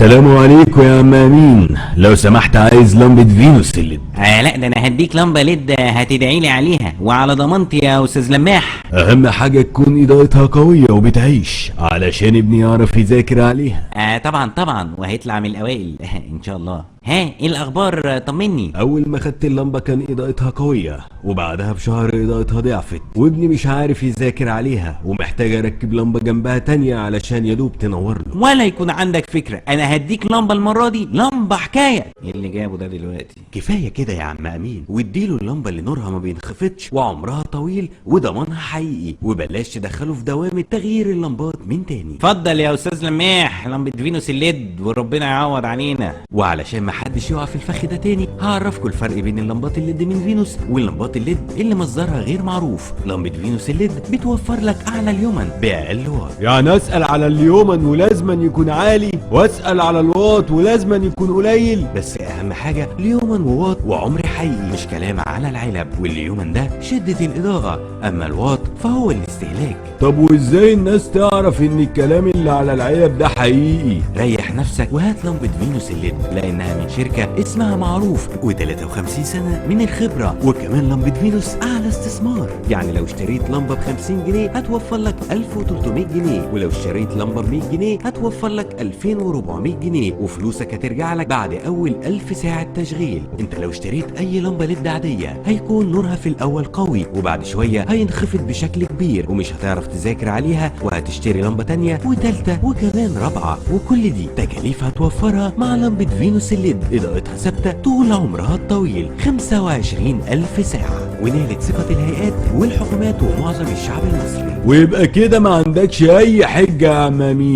السلام عليكم يا عم امين، لو سمحت عايز لمبة فينوس ال LED. لا ده انا هديك لمبة LED هتدعي لي عليها وعلى ضمانتي يا استاذ لماح. اهم حاجة تكون اضاءتها قوية وبتعيش علشان ابني يعرف يذاكر عليها. طبعا طبعا، وهيطلع من الاوائل ان شاء الله. ها ايه الاخبار؟ طمني. اول ما خدت اللمبة كان اضاءتها قوية، وبعدها بشهر اضاءتها ضعفت وابني مش عارف يذاكر عليها، ومحتاج اركب لمبة جنبها تانية علشان يدوب تنور له. ولا يكون عندك فكرة، انا هديك لمبة المرة دي لمبة حكاية. ايه اللي جابه ده دلوقتي؟ كفاية كده يا عم امين، واديله اللمبة اللي نورها ما بينخفضش وعمرها طويل وضمانها حقيقي، وبلاش تدخله في دوامه تغيير اللمبات من تاني. اتفضل يا استاذ لماح لمبة فينوس ال LED، وربنا يعوض علينا. وعلشان ما حدش يقع في الفخ ده تاني، هعرفكم الفرق بين اللمبات ال LED من فينوس واللمبات ال LED اللي مصدرها غير معروف. لمبة فينوس ال LED بتوفر لك اعلى lumen باقل واط. يعني اسال على ال lumen ولازما يكون عالي، واسال على الواط ولازما يكون قليل. بس اهم حاجة lumen وواط وعمر حقيقي، مش كلام على العلب. وال lumen ده شده الاضاءة، اما الواط فهو الاستهلاك. طب وازاي الناس تعرف ان الكلام اللي على العلب ده حقيقي؟ ريح نفسك وهات لمبة فينوس ال LED، لأنها من شركة اسمها معروف و53 سنة من الخبرة. وكمان لمبة فينوس أعلى استثمار، يعني لو اشتريت لمبة ب 50 جنيه هتوفر لك 1300 جنيه، ولو اشتريت لمبة ب 100 جنيه هتوفر لك 2400 جنيه، وفلوسك هترجع لك بعد أول 1000 ساعة تشغيل. انت لو اشتريت أي لمبة LED عادية هيكون نورها في الأول قوي، وبعد شوية هينخفض بشكل كبير ومش هتعرف تذاكر عليها، وهتشتري لمبة تانية وتالتة وكمان رابعة، وكل دي تكاليف هتوفرها مع لمبة فينوس ال LED. إضاءتها ثابتة طول عمرها الطويل 25000 ساعة، ونالت ثقة الهيئات والحكومات ومعظم الشعب المصري. ويبقى كده ما عندكش اي حجة يا عم امين.